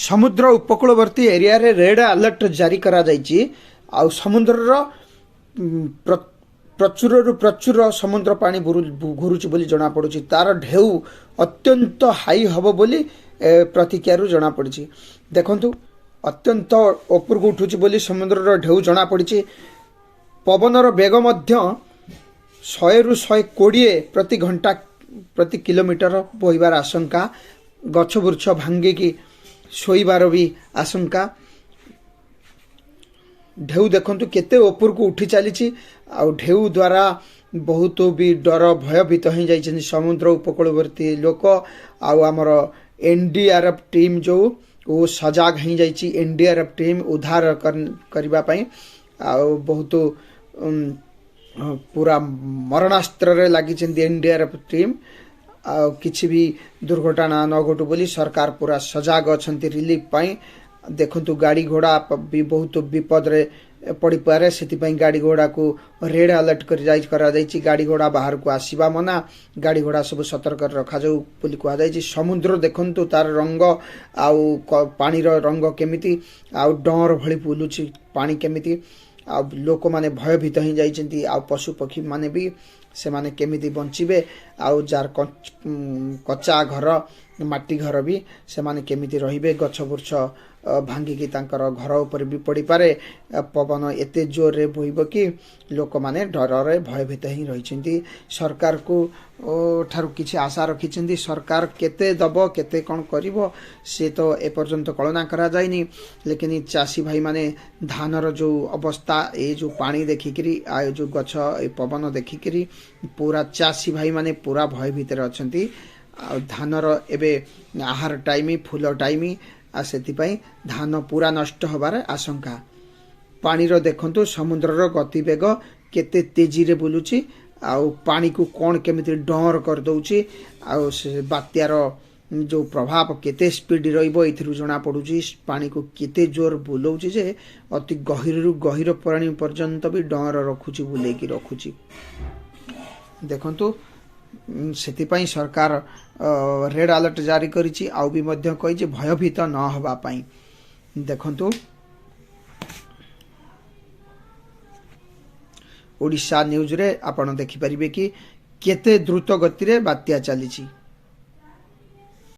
ସମୁଦ୍ର ଉପକୂଳବର୍ତ୍ତୀ ଏରିଆରେ ରେଡ୍ ଆଲର୍ଟ ଜାରି କରାଯାଇଛି। ଆଉ ସମୁଦ୍ରର ପ୍ରଚୁରରୁ ପ୍ରଚୁର ସମୁଦ୍ର ପାଣି ଘୁରୁଛି ବୋଲି ଜଣାପଡ଼ୁଛି। ତାର ଢେଉ ଅତ୍ୟନ୍ତ ହାଇ ହେବ ବୋଲି ପ୍ରତିକ୍ରିୟାରୁ ଜଣାପଡ଼ିଛି। ଦେଖନ୍ତୁ, ଅତ୍ୟନ୍ତ ଉପରକୁ ଉଠୁଛି ବୋଲି ସମୁଦ୍ରର ଢେଉ ଜଣାପଡ଼ିଛି। ପବନର ବେଗ ମଧ୍ୟ 100ରୁ 120 ପ୍ରତି ଘଣ୍ଟା, ପ୍ରତି କିଲୋମିଟର ବହିବାର ଆଶଙ୍କା। ଗଛ ବୃକ୍ଷ ଭାଙ୍ଗିକି ଶୋଇବାର ବି ଆଶଙ୍କା। ଢେଉ ଦେଖନ୍ତୁ କେତେ ଉପରକୁ ଉଠି ଚାଲିଛି। ଆଉ ଢେଉ ଦ୍ୱାରା ବହୁତ ବି ଡର ଭୟଭୀତ ହେଇଯାଇଛନ୍ତି ସମୁଦ୍ର ଉପକୂଳବର୍ତ୍ତୀ ଲୋକ। ଆଉ ଆମର ଏନ୍ଡିଆର୍ଏଫ୍ ଟିମ୍ ଯେଉଁ ଓ ସଜାଗ ହେଇଯାଇଛି, ଏନ୍ଡିଆର୍ଏଫ୍ ଟିମ୍ ଉଦ୍ଧାର କରିବା ପାଇଁ। ଆଉ ବହୁତ ପୁରା ମରଣାସ୍ତ୍ରରେ ଲାଗିଛନ୍ତି ଏନ୍ଡିଆର୍ଏଫ୍ ଟିମ୍। ଆଉ କିଛି ବି ଦୁର୍ଘଟଣା ନ ଘଟୁ ବୋଲି ସରକାର ପୁରା ସଜାଗ ଅଛନ୍ତି ରିଲିଫ୍ ପାଇଁ। ଦେଖନ୍ତୁ, ଗାଡ଼ି ଘୋଡ଼ା ବି ବହୁତ ବିପଦରେ ପଡ଼ିପାରେ, ସେଥିପାଇଁ ଗାଡ଼ି ଘୋଡ଼ାକୁ ରେଡ୍ ଆଲର୍ଟ କରି କରାଯାଇଛି। ଗାଡ଼ି ଘୋଡ଼ା ବାହାରକୁ ଆସିବା ମନା, ଗାଡ଼ି ଘୋଡ଼ା ସବୁ ସତର୍କରେ ରଖାଯାଉ ବୋଲି କୁହାଯାଇଛି। ସମୁଦ୍ର ଦେଖନ୍ତୁ, ତାର ରଙ୍ଗ ଆଉ ପାଣିର ରଙ୍ଗ କେମିତି, ଆଉ ଡଁର ଭଳି ବୁଲୁଛି ପାଣି କେମିତି। ଆଉ ଲୋକମାନେ ଭୟଭୀତ ହେଇଯାଇଛନ୍ତି। ଆଉ ପଶୁପକ୍ଷୀମାନେ ବି ସେମାନେ କେମିତି ବଞ୍ଚିବେ? ଆଉ ଯାହାର କଚା ଘର, ମାଟି ଘର ବି, ସେମାନେ କେମିତି ରହିବେ? ଗଛ ବୃକ୍ଷ ଭାଙ୍ଗିକି ତାଙ୍କର ଘର ଉପରେ ବି ପଡ଼ିପାରେ। ପବନ ଏତେ ଜୋରରେ ବୋହିବ କି ଲୋକମାନେ ଡରରେ ଭୟଭୀତ ହେଇ ରହିଛନ୍ତି। ସରକାରକୁ ଠାରୁ କିଛି ଆଶା ରଖିଛନ୍ତି। ସରକାର କେତେ ଦବ, କେତେ କ'ଣ କରିବ, ସେ ତ ଏପର୍ଯ୍ୟନ୍ତ କଳନା କରାଯାଇନି। ଲେକିନ ଚାଷୀ ଭାଇମାନେ ଧାନର ଯେଉଁ ଅବସ୍ଥା, ଏ ଯେଉଁ ପାଣି ଦେଖିକିରି ଆଉ ଯେଉଁ ଗଛ, ଏ ପବନ ଦେଖିକିରି ପୁରା ଚାଷୀ ଭାଇମାନେ ପୁରା ଭୟ ଭିତରେ ଅଛନ୍ତି। ଆଉ ଧାନର ଏବେ ଆହାର ଟାଇମ, ଫୁଲ ଟାଇମ, ଆଉ ସେଥିପାଇଁ ଧାନ ପୁରା ନଷ୍ଟ ହେବାର ଆଶଙ୍କା। ପାଣିର ଦେଖନ୍ତୁ, ସମୁଦ୍ରର ଗତିବେଗ କେତେ ତେଜିରେ ବୁଲୁଛି ଆଉ ପାଣିକୁ କ'ଣ କେମିତି ଡର କରିଦେଉଛି। ଆଉ ସେ ବାତ୍ୟାର ଯେଉଁ ପ୍ରଭାବ କେତେ ସ୍ପିଡ୍ ରହିବ, ଏଥିରୁ ଜଣାପଡ଼ୁଛି। ପାଣିକୁ କେତେ ଜୋର ବୁଲଉଛି ଯେ ଅତି ଗହୀରରୁ ଗହୀର ପାଣି ପର୍ଯ୍ୟନ୍ତ ବି ଡର ରଖୁଛି, ବୁଲେଇକି ରଖୁଛି ଦେଖନ୍ତୁ। ସେଥିପାଇଁ ସରକାର ରେଡ୍ ଆଲର୍ଟ ଜାରି କରିଛି। ଆଉ ବି ମଧ୍ୟ କହିଛି ଭୟଭୀତ ନ ହେବା ପାଇଁ। ଦେଖନ୍ତୁ, ଓଡ଼ିଶା ନ୍ୟୁଜ୍ରେ ଆପଣ ଦେଖିପାରିବେ କି କେତେ ଦ୍ରୁତ ଗତିରେ ବାତ୍ୟା ଚାଲିଛି।